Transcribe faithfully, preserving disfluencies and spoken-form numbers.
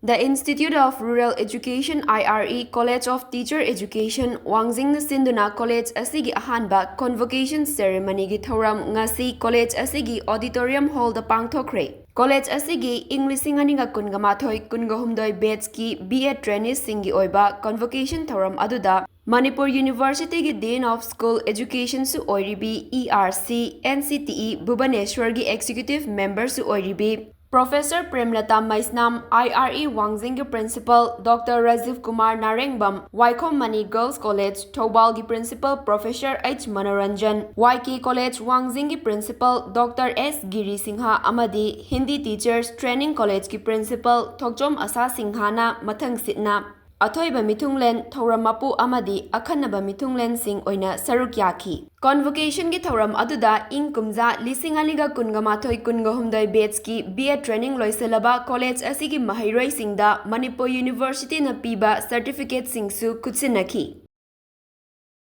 The Institute of Rural Education, I R E, College of Teacher Education, ꯋꯥꯡꯖꯤꯡꯅ ꯁꯤꯟꯗꯨꯅ college ꯑꯁꯤꯒꯤ ꯑꯍꯥꯟꯕ convocation ceremonyꯒꯤ ꯊꯧꯔꯝ ꯉꯁꯤ ꯀꯣꯂꯦꯖ ꯑꯁꯤꯒꯤ auditorium hallꯗ ꯄꯥꯡꯊꯣꯛꯈ꯭ꯔꯦ꯫ ꯀꯣꯂꯦꯖ ꯑꯁꯤꯒꯤ ꯏꯪ ꯂꯤꯁꯤꯡ ꯑꯅꯤꯒ ꯀꯨꯟꯒ ꯃꯥꯊꯣꯏ ꯀꯨꯟꯒ ꯍꯨꯝꯗꯣꯏ batchꯀꯤ B.Ed traineeꯁꯤꯡꯒꯤ ꯑꯣꯏꯕ convocation ꯊꯧꯔꯝ ꯑꯗꯨꯗ Manipur Universityꯒꯤ Dean of School Educationꯁꯨ ꯑꯣꯏꯔꯤꯕꯤ, E R C, N C T E ꯚꯨꯕꯅꯦꯁ꯭ꯋꯔꯒꯤ executive memberꯁꯨ ꯑꯣꯏꯔꯤꯕꯤ Professor ꯄ꯭ꯔꯦꯝꯂꯇꯥ Meisnam, I R E ꯋꯥꯡꯖꯤꯡꯒꯤ principal Doctor Rajiv Kumar Narengbam, Waikhom Mani Girls College ꯊꯧꯕꯥꯜꯒꯤ principal Professor H Manoranjan, Y K College ꯋꯥꯡꯖꯤꯡꯒꯤ principal Doctor S Giri Singh ꯑꯃꯗꯤ Hindi Teachers Training Collegeꯀꯤ principal ꯊꯣꯛꯆꯣꯝ ꯑꯁꯥ ꯁꯤꯡꯍꯅ ꯃꯊꯪꯁꯤꯠꯅ ꯑꯊꯣꯏꯕ ꯃꯤꯊꯨꯡꯂꯦꯟ, ꯊꯧꯔꯝ ꯃꯄꯨ ꯑꯃꯗꯤ ꯑꯈꯟꯅꯕ ꯃꯤꯊꯨꯡꯂꯦꯟꯁꯤꯡ ꯑꯣꯏꯅ ꯁꯔꯨꯛ ꯌꯥꯈꯤ꯫ Convocationꯒꯤ ꯊꯧꯔꯝ ꯑꯗꯨꯗ ꯏꯪ ꯀꯨꯝꯖꯥ ꯂꯤꯁꯤꯡ ꯑꯅꯤꯒ ꯀꯨꯟꯒ ꯃꯥꯊꯣꯏ ꯀꯨꯟꯒ ꯍꯨꯝꯗꯣꯏ batchꯀꯤ B.Ed training ꯂꯣꯏꯁꯤꯜꯂꯕ ꯀꯣꯂꯦꯖ ꯑꯁꯤꯒꯤ ꯃꯍꯩꯔꯣꯏꯁꯤꯡꯗ ꯃꯅꯤꯄꯨꯔ Universityꯅ ꯄꯤꯕ certificateꯁꯤꯡꯁꯨ ꯈꯨꯠꯁꯤꯟꯅꯈꯤ꯫